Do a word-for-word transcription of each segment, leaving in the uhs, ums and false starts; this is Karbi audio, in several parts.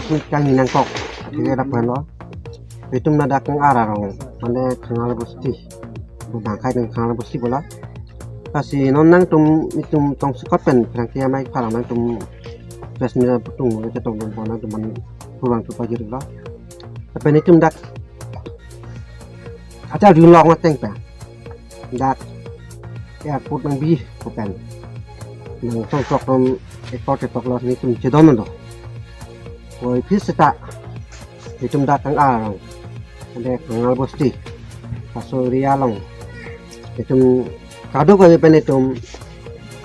Kang ni nangkok, atheke lapu-an lo. Itum ladak Kang-ar arong, mane Khangal Bosti. Bangkai Kang-, Khangal Bosti pu la. Lasi non nangtum, itum tongsekot pen, pherangke amei aphan nangtum press meet atum, kachetongdun pon nangtum aphan kurang tu pajir lo. Lapen itum dak acha ri long ateng pen, dak airport nangbi pu pen, nang songkok non ekor ketok lo, nitum chedon do. Koi phis seta itum dak Kang-ar arong, ade Khangal Bosti, laso area along itum kadokave pen itum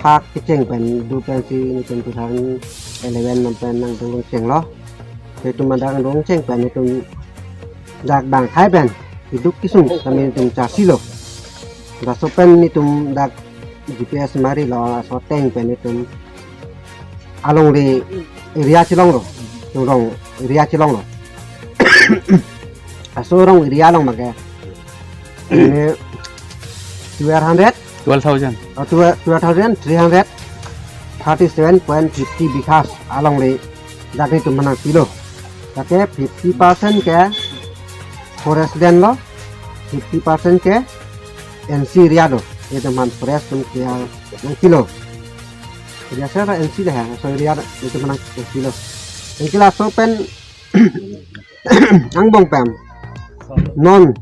phak kecheng pen, dur pensi nitum two thousand eleven non pen nangdun chenglo. Itum ladak nangdun cheng pen itum dak bangkai pen keduk kesung tame itum charsi lo. Laso pen itum dak G P S mari lo, laso ateng pen itum alongri area chelong lo, rong area chelong lo. Laso rong area along abangke, ini twelve hundred, twelve thousand. Oh, twelve, twelve thousand three hundred thirty-seven point fifty bighas alongri dak nitum aphan nangpilo. Lake fifty percent ke forest land lo, fifty percent ke N C area lo. Itum aphan forest atum ke nangpilo. Jadi asal N C le ha, so area itum aphan nangpilo. Anke laso pen angbong pen non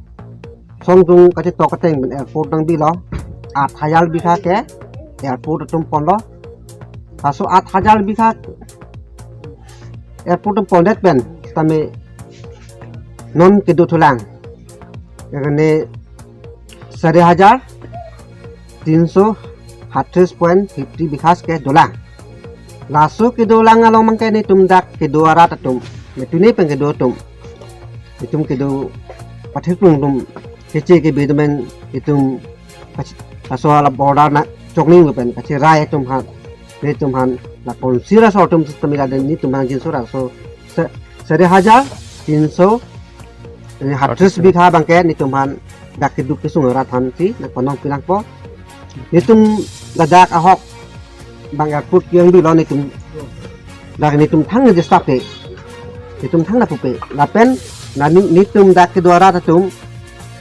songdung kachetok ateng pen airport nangbi lo, aat hajar bigha ke airport atum ponlo. Laso aat hajar bigha airport atum pondet pen tame non kedo thulang, ekane sari hajar tinso hatris point fifty bighas ke dolang. Laso kedolang along abangke nitum dak kedo arat atum, metune pen kedo atum, itum kedo pathek lung atum, keche kebe atum pen itum kachi-, laso ala border nangchokning pen kachirai atum aphan, nitum aphan la konsira so atum system ila den nitum aphan jinso ra so se-, sari hajar tinso, eh, hatris bigha abangke nitum aphan dak keduk kesung arat aphansi nangpanong pinangpo. Nitum ladak ahok abang airport kiyang bilo nitum, dak nitum thang ni stop ke, nitum thang na pupe. Lapen na ni-, nitum dak kedo arat atum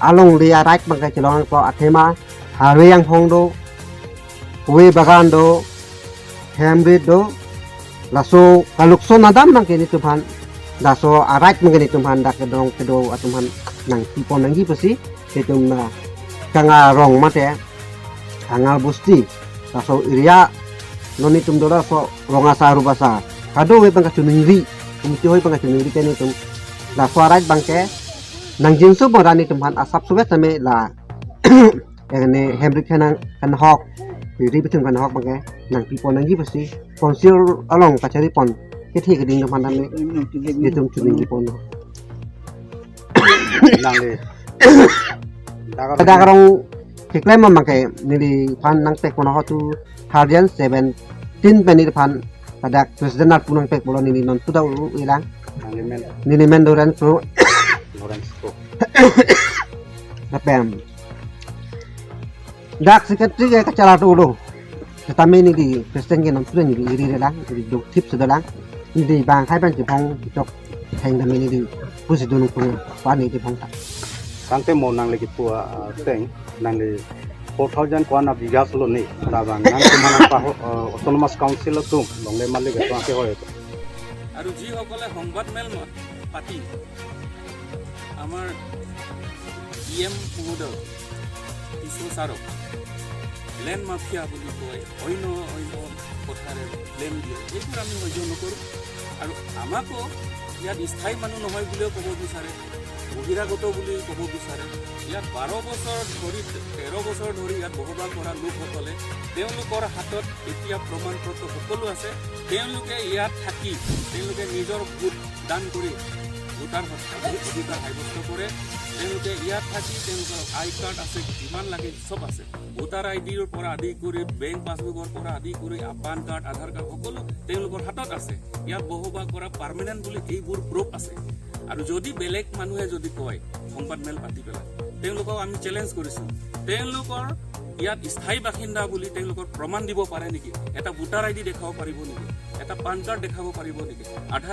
alongri a-right abangke chelongpo, athema highway anghong do, kove bagan do, hem rit do, laso kalukson adam abangke nitum aphan, laso a-right abangke nitum aphan dak kedong kedo atum aphan nangpipon nangji pusi itum, ah, Kang-ar arong mate Khangal Bosti, laso area non itum do laso rong asar rup asar, kadokave abang kachiningri, komiti hoi abang kachiningri ke nitum laso a-right abangke nangjinso abang ra nitum aphan asap suvet tame la ekane hem rit khanang kanhok, ri ri bithum kanhok abangke nangpipon nangji pusi council along kachari pon kethe keding atum aphan tame itum chiningri pon. Nangli dak arong keklem abangke neliphan nangpek pon ho, two thousand seventeen pen neliphan ladak president arpu nangpek pulo, neli non puda uru ilang. Neli men, neli men Lawrence Kro. Lawrence Kro. Lapen dak secretary ke kacharli do lo. Tame neli president ke non puda neli iri re lang, neli do thip se do lang. Neli bangkai pen chibong chok theng tame neli pusi do nung pung pa neli chibong ta. Tangte mo nangli kipu ateng, nangli four thousand ko-an a-bighas lo ni, labang nangtum aphan nangpa ho, eh, Autonomous Council atum longle malik atum ke hoi. আৰু যিসকলে সংবাদমেল মা-, পাতি আমাৰ D M মহোদয়, টিচু ছাৰক land mafia বুলি কয়, অন্য অন্য কথাৰে ব্লেম দিয়ে, এইবোৰ আমি সহ্য নকৰোঁ। আৰু আমাকো ইয়াত স্থায়ী মানুহ নহয় বুলিও ক'ব বিচাৰে, বহিৰাগত বুলি ক'ব বিচাৰে। ইয়াত বাৰ বছৰ ধৰি, তেৰ বছৰ ধৰি ইয়াত বসবাস কৰা লোকসকলে তেওঁলোকৰ হাতত এতিয়া প্ৰমাণ পত্ৰ সকলো আছে। তেওঁলোকে ইয়াত থাকি তেওঁলোকে নিজৰ ভোট দান কৰি ভোটাৰ অধিকাৰ সাব্যস্ত কৰে। তেওঁলোকে ইয়াত থাকি তেওঁলোকৰ আই কাৰ্ড আছে, যিমান লাগে চব আছে। ভোটাৰ আই ডিৰ পৰা আদি কৰি, বেংক পাছবুকৰ পৰা আদি কৰি, আ-, পান কাৰ্ড, আধাৰ কাৰ্ড সকলো তেওঁলোকৰ হাতত আছে। ইয়াত বসবাস কৰা পাৰ্মানেণ্ট বুলি এইবোৰ প্ৰুফ আছে। আৰু যদি বেলেগ মানুহে যদি কয় সংবাদমেল পাতি পেলাই, তেওঁলোকক আমি চেলেঞ্জ কৰিছোঁ, তেওঁলোকৰ ইয়াত স্থায়ী বাসিন্দা বুলি তেওঁলোকৰ প্ৰমাণ দিব পাৰে নেকি? এটা ভোটাৰ আই ডি দেখাব পাৰিব নেকি? এটা পান কাৰ্ড দেখাব পাৰিব নেকি? আধাৰ